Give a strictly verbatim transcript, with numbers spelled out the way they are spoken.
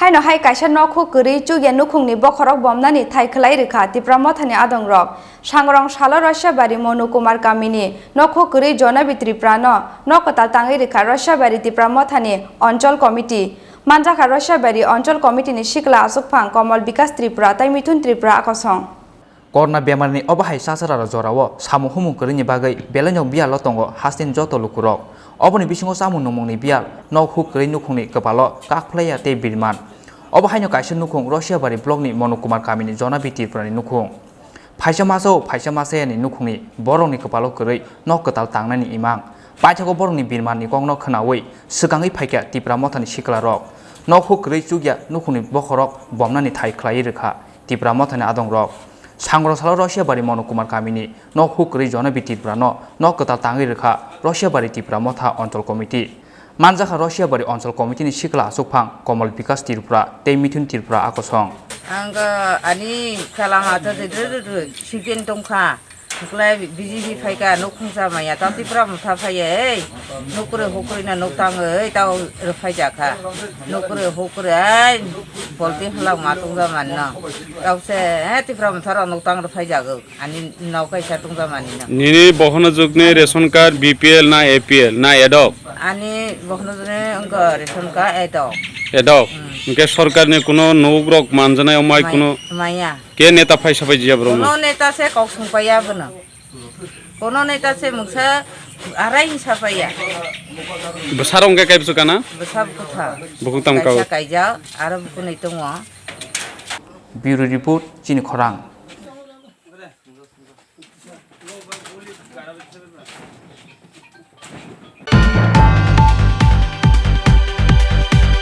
Haino hai kaisa nokhuk kwrwi chukya nukhungni bokhorok bomnani thai khwlai rwkha Tipra Mothani adongrok. Sangrong salo Rosiabari Monu Kumar kamini nokhuk kwrwi Jonabi Tripura no nok kwtal tangwi rwkha Rosiabari Tipra Mothani Onchol Committee. Manjakha Rosiabari Onchol Committee ni sikla achukphang Komol Bikas Tripura tei Mithun Tripura akosong. Corona bemarni obo hai chachararo jorao samung humung kwrwini bagwi belaino biyalo tongo hasteni joto lukurok. Oboni bisingo chamung nungmungni biyal, nok huk kwrwi nukhungni kwpalo kak phlaiya tei birman. Obo haino kaisa nukhung Rosiabari blockni Monokumar kamini Jonabi Tripurani nukhung. Phaisa masa o phaisa masayani nukhungni borokni kwpalo kwrwi nok kwtal tangnani imang. Paithago borokni birmanni kokno khwnawi swkangwi phaikha Tipra Mothani siklarok. Nok huk kwrwi chukya nukhungni bokhorok bomnani thai khlaiwi rwkha. Tipra Mothani adongrok. Sangrong salo Rosiabari Monokumar kamini nok huk kwrwi Jonabi Tripura no nok kwtal tangwi rwkha Rosiabari Tipra Motha Onchol Committee. Manjakha Rosiabari Onchol Committee ni sikla achukphang Komol Bikas Tripura tei Mithun Tripura akosong. Ang ani kalama ta de de de de sigen tongkha. Hwklai B J P phaikha, nukhung cha maya, ta Tipra Motha phaiya, ei, nukwrwi hukwrwi no nuk tangwi, ei, tao rwphai jakha. Nukwrwi hukwrwi, ei, bolti hwlak ma tungja manno. Tao se, eh, Tipra Motha rok nuk tang rwphai jago, ani nok kaisa tungja manino. Nini bohono jukni ration card B P L na A P L na edok? Ani bohono jukni wngkha ration card edok. Edok? Hmm. Hwnkhe sorkarni kuno nuk rok manjanai omai Mai-, kuno maya. Ke neta phai sapai jiya borokno? Kono neta se kok sungpaiya bono. Kono neta se mungsa arai sapaiya. Bwsarok hwnkhe kaibwswk kana? Bwsa bwkha. Bukhuk tam kao. Kaisa kaijak, aro bukunui tongo. Bureau Report, Chini Khorang.